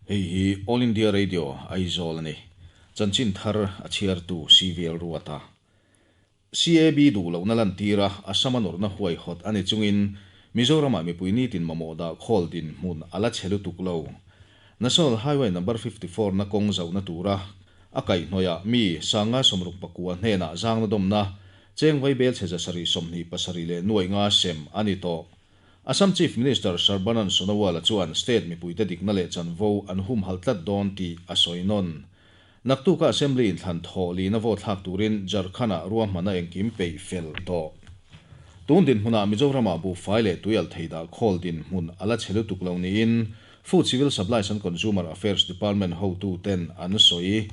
Hei hi All India Radio, Aizawl a ni. Chanchin thar a chhiartu CVL Ruata. CAB duh lohna lantira Assam-a nawrhna huaihawt a ni chungin Mizoramah mipui nitin mamawh dah khawl dinhmun a la chhe lutuk lo. National Highway Number 54 na kawng zauhna tura a kaihhnawihah mi sanga 69 hnenah zangna dawmna cheng vaibel chhe 727 leh nuaih nga sem a ni tawh. Assam Chief Minister Sarbanand Sonowal-a chuan state mipuite dikna leh chanvo an humhalh tlat dawn tih a sawi nawn. Naktuka Assembly inthlan thawh lina vote thlak turin Jharkhand-ah ruahmanna engkim peih fel tawh. Tun dinhmunah Mizoramah buhfai leh tuialh thei dah khawl dinhmun a la chhe lutuk lo niin Food Civil Supplies and Consumer Affairs Department hotuten an sawi.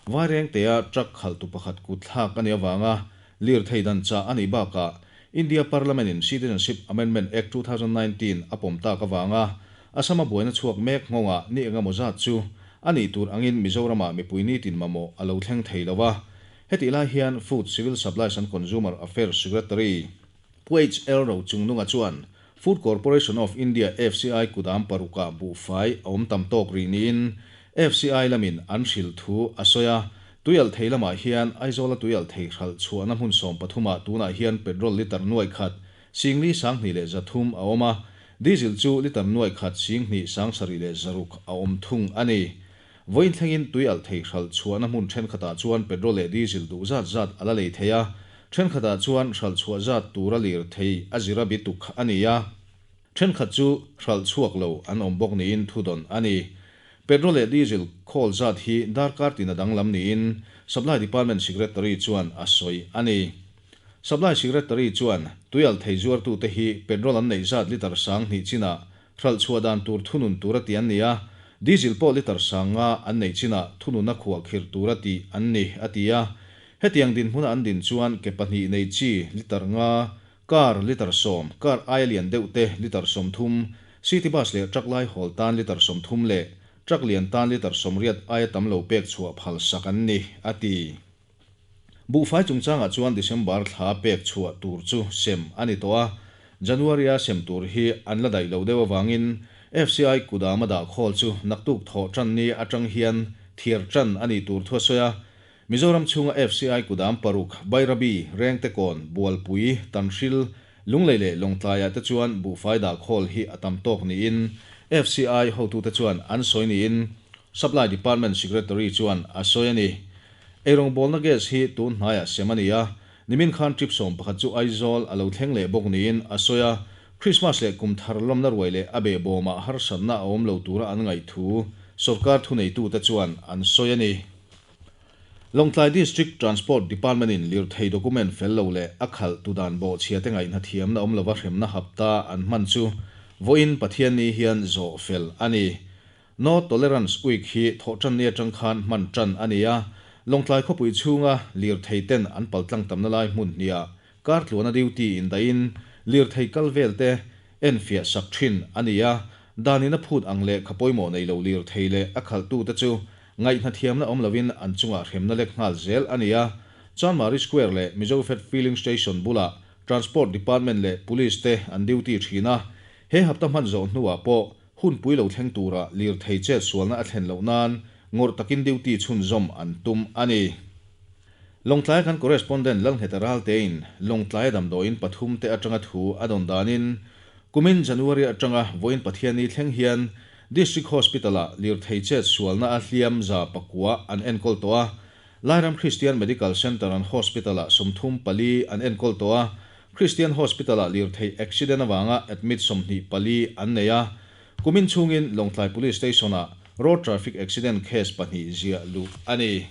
Vairengtea truck khalhtu pakhat kut thlak a nih avanga lirthei dan chah a nih bakah India Parliament-in Citizenship Amendment Act 2019 a pawm tak avanga Assam-a buaina chhuak mek nghawngah ni engemaw zat chu a nih tur angin Mizoramah mipui nitin mamawh a lo thleng thei lo a. Hetih lai hian Food, Civil Supplies and Consumer Affairs Secretary Pu HL Rochungnunga chuan Food Corporation of India, FCI, kudam parukah buhfai a awm tam tawk rih niin FCI lamin an hrilh thu a sawi a. Tuialh thei lamah hian Aizawla tuialh thei hralh chhuahna hmun 13 ah tunah hian petrol litre nuaih khat singli sanghnih leh 300 a awm a, diesel chu litre nuaih khat singhnih sangsarih leh 600 a awm thung a ni. Vawiin thlengin tuialh thei hralh chhuahna hmun thenkhatah chuan petrol leh diesel duh zat zat a la lei thei a, thenkhatah chuan hralh chhuah zat tura lir thei a zira bituk a ni a, thenkhat chu hralh chhuak lo an awm bawk niin thudawn a ni. Petrol leh diesel khawl zat hi darkar tina danglam niin Supply Department Secretary chuan a sawi a ni. Supply Secretary chuan tuialh thei zuartute hi petrol an neih zat litre 2000 chinah hralh chhuah dan tur thunun tura tih an ni a, diesel pawh litre 5000 an neih chinah thununa khuah khirh tura tih an ni, a ti a. Hetiang dinhmuna an din chuan ke pahnih nei chi litre nga, car litre 10, car aia lian deuh te litre 30, city bus leh truck lai hawl tan litre 30 leh truck lian tan litre 80 aia tam lo pek chhuah phal sak an ni, a ti. Buhfai chungchangah chuan December thla pek chhuah tur chu sem a ni tawh a, January-a sem tur hi an la daih lo deuh avangin FCI kudama dah khawl chu naktuk thawh tan ni atang hian thiar tan a nih tur thu a sawi a. Mizoram chhunga FCI kudam paruk, Bairabi, Rengtekawn, Bualpui, Tanhril, Lunglei leh Lawngtlaiah te chuan buhfai dah khawl hi a tam tawk niin FCI hotute chuan an sawi niin Supply Department Secretary chuan a sawi a ni. Eirawngbawlna gas hi tun hnaiah sem a ni a, nimin khan trip 11 chu Aizawl a lo thleng leh bawk niin a sawi a, Krismas leh kum thar lawmna ruai leh a behbawmah harsatna a awm lo tura an ngaih thu sawrkar thuneitute chuan an sawi a ni. Lawngtlai District Transport Department-in lirthei document fel lo leh a khalh tu dan bawhchhia te ngaihna thiamna awm lova hremna hapta an hman chu vawiin Pathianni hian zawh fel a ni. No Tolerance Week hi thawhtanni atang khan hman tan a ni a, Lawngtlai khawpui chhunga lirthei ten an paltlang tamna lai hmun hniah kar tluana duty indaihin lirthei kal vel te enfiah sak thin a ni a, danin a phut ang lehkha pawimawh nei lo lirthei leh a khalhtute chu ngaihna thiamna awm lovin an chungah hremna lek nghal zel a ni a. Chanmari Square leh Mizofed Filling Station bulah Transport Department leh Police te an duty thin a, he hapta hman zawh hnuah pawh hunpui lo thleng tura lirthei chet sualna a thlen loh nan ngawrh takin duty chhunzawm an tum a ni. Lawngtlaia kan correspondent Lalngheta Raltein Lawngtlaia damdawiin pathum te atanga thu a dawn danin kumin January atanga vawiin Pathianni thleng hian District Hospital-ah lirthei chet sualna a hliam 900 an enkawl tawh a, Lairam Christian Medical Centre and Hospital-ah 34 an enkawl tawh a, Christian Hospital-ah lirthei accident avanga admit 24 an nei a, kumin chhungin Lawngtlai Police Station-ah road traffic accident case pahnih ziah luh a ni.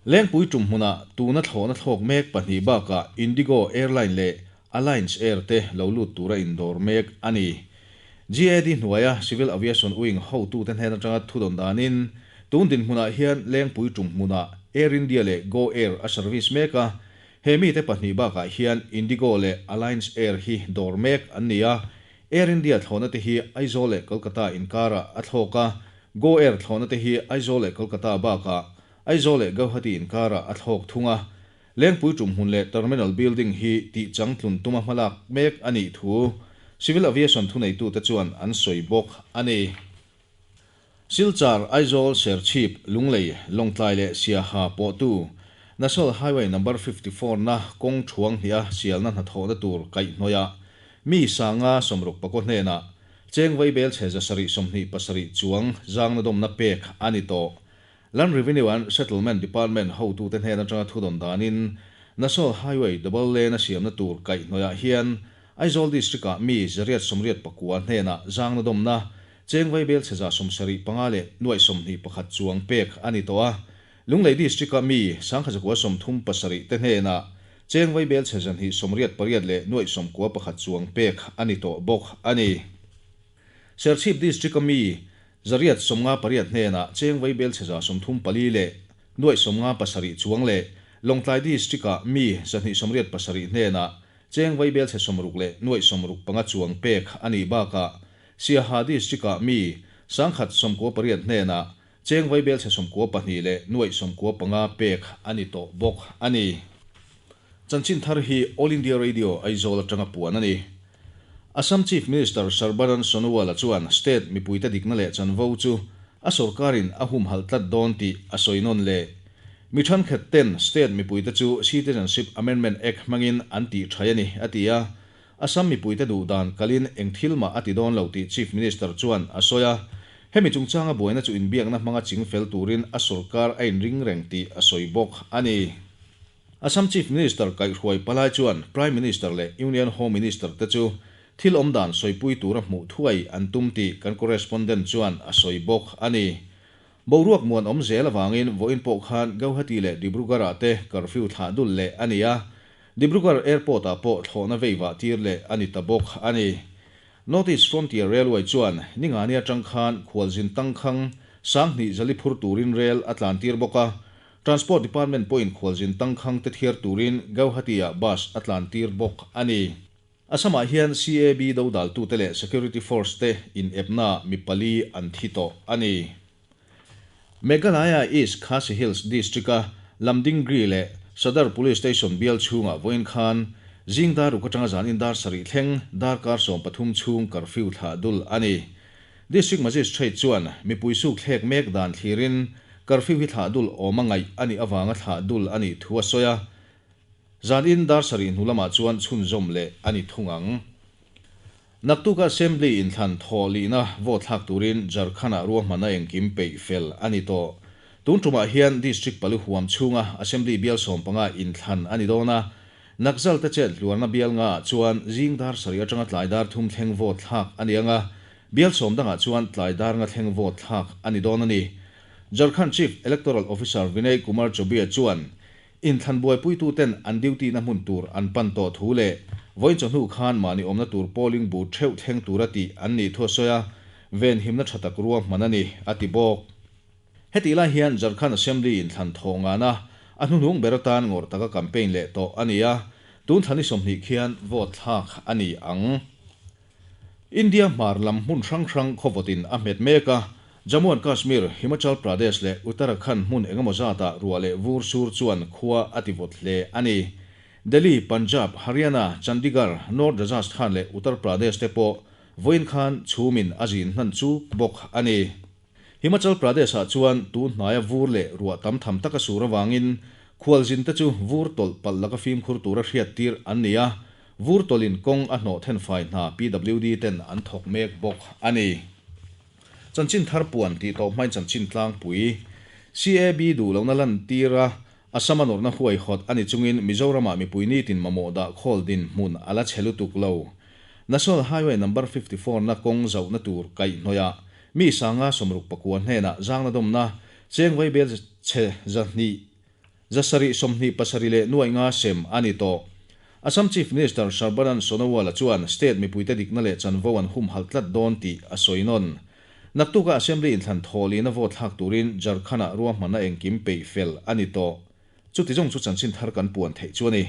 Lengpui tum hmunah tuna thlawhna thlawk mek pahnih bakah Indigo Airline leh Alliance Air te lo lut tura indawr mek a ni. GAD hnuaia Civil Aviation Wing hotute hnen atanga thudawn danin tun dinhmunah hian Lengpui tum hmunah Air India leh Go Air a service mek a, he mite pahnih bakah hian Indigo leh Alliance Air hi dawr mek an ni a, Air India thlawhna te hi Aizawl leh Kolkata inkarah a thlawk a, Go Air thlawhna te hi Aizawl leh Kolkata bakah Aizawl leh Gauhati inkarah a thlawk thung a. Lengpui tum hmun leh Terminal Building hi tih changtlun tuma hmalak mek a nih thu Civil Aviation thuneitute chuan an sawi bawk a ni. Silchar, Aizawl, Serchhip, Lunglei, Lawngtlai leh Siaha pawhtu National Highway Number 54 na kawng thuang hniha sialna hnathawhna tur kaihhnawihah mi 569 hnenah cheng vaibelchhe 727 chuang zangnadawmna pek a ni tawh. Land Revenue and Settlement Department hotute hnen atanga thudawn danin National Highway double lane a siamna tur kaihhnawihah hian Aizawl District-ah mi 889 hnenah zangnadawmna cheng vaibelchhe 75 leh nuaih 21 chuang pek a ni tawh a. Lunglei District-a mi 1137 te hnenah cheng vaibelchhe 288 leh nuaih 91 chuang pek a ni tawh bawk a ni. Serchhip District-a mi 858 hnenah cheng vaibelchhe 34 leh nuaih 57 chuang leh Lawngtlai District-a mi 287 hnenah cheng vaibelchhe 60 leh nuaih 65 chuang pek a nih bakah Siaha District-ah mi 1098 hnenah cheng vaibelchhe 92 leh nuaih 95 pek a ni tawh bawk a ni. Chanchin thar hi All India Radio Aizawl atanga puan a ni. Assam Chief Minister Sarbanand Sonowal-a chuan state mipuite dikna leh chanvo chu a sorkarin a humhalh tlat dawn tih a sawi nawn leh. Mi thenkhat ten state mipuite chu Citizenship Amendment Act hmangin an tih thai a ni, a ti a. Assam mipuite duh dan kalin eng thil mah a ti dawn lo tih Chief Minister chuan a sawi a. Hemi chungchanga buaina chu inbiakna hmanga ching fel turin a sorkar a inring reng tih a sawi bawk a ni. Assam Chief Minister kaihhruai palai chuan Prime Minister leh Union Home Minister te chu thil awmdan sawipui tura hmuh thuai an tum tih kan correspondent chuan a sawi bawk a ni. Boruak muan awm zel avangin vawiin pawh khan Gauhati leh Dibrugarh-ah te curfew thlah dul leh a ni a, Dibrugarh Airport-ah pawh thlawhna veivah tir leh a ni ta bawk a ni. North East Frontier Railway chuan Ningani atang khan khualzin tangkhang 2000 zali phur turin rel a tlan tir bawk a, Transport Department pawhin khualzin tangkhang te thiar turin Gauhati-ah bus a tlan tir bawk a ni. Assam-ah hian CAB dodaltute leh security force te inepnaah mi pali an thi tawh a ni. Meghalaya East Khasi Hills District-a Lamdingri leh Sadar Police Station bial chhungah vawiin khan zing dar ruk atanga zan in dar sarih thleng darkar 13 chhung curfew thlah dul a ni. District Magistrate chuan mipui suk thlek mek dan thlirin curfew hi thlah dul awm a ngaih a nih avanga thlah dul a nih thu a sawi a. Zan in dar sarih hnu lamah chuan chhunzawm leh a ni thung ang. Naktuk Assembly inthlan thaw lihna vote thlak turin Jharkhand-ah ruahmanna engkim peih fel a ni tawh. Tun tumah hian District pali huam chhunga Assembly bial 15 inthlan a ni dawn a. Naxal te chet hluarna bial ngaah chuan zing dar sarih atanga tlai dar thum thleng vote thlak a ni ang a, bial sawm dangah chuan tlai dar nga thleng vote thlak a ni dawn a ni. Jharkhand Chief Electoral Officer Vinay Kumar Chaubey chuan Inthlan buaipuituten an duty na hmun tur an pan tawh thu leh vawiin chawhnu khan mahni awmna tur polling booth theuh thleng tura tih an nih thu a sawi a, venhimna tha tak ruahman a ni, a ti bawk. Hetih lai hian Jharkhand Assembly inthlan thawh ngana a hnuhnung ber atan ngawrh taka campaign leh tawh a ni a, tun thla ni 20 khian vote thlak a ni ang. India hmar lam hmun hrang hrang khawvawtin a hmet mek a, Jammu and Kashmir, Himachal Pradesh leh Uttarakhand hmun engemaw zatah ruah leh vur sur chuan khua a ti vawt hle a ni. Delhi, Punjab, Haryana, Chandigarh, North Rajasthan leh Uttar Pradesh te pawh vawiin khan chhumin a zin hnan chuk bawk a ni. Himachal Pradesh-ah chuan tun hnaia vur leh ruah tam tham taka sur avangin khualzin te chu vur tawlh palh laka fimkhur tura hriattir an ni a, vur tawlhin kawng a hnawh thenfai hna PWD ten an thawk mek bawk a ni. Chanchin thar puan tih tawh hmain chanchin tlangpui CAB duh lohna lantir a, Assam a nawrhna huaihawt a ni chungin Mizoramah mipui nitin mamawh dah khawl dinhmun a la chhe lutuk lo. National Highway Number 54 na kawng zauhna tur kaihhnawihah mi 569 hnenah zangna dawmna cheng vaibel chhe 200 727 leh nuaih nga sem a ni tawh. Assam Chief Minister Sarbanand Sonowal-a chuan state mipuite dikna leh chanvo an humhalh tlat dawn tih a sawi nawn. Naktuka Assembly inthlan thawhlihna vote thlak turin Jharkhand-ah ruahmanna engkim peih fel a ni tawh. Chuti zawng chu chanchin thar kan puan theih chu a ni.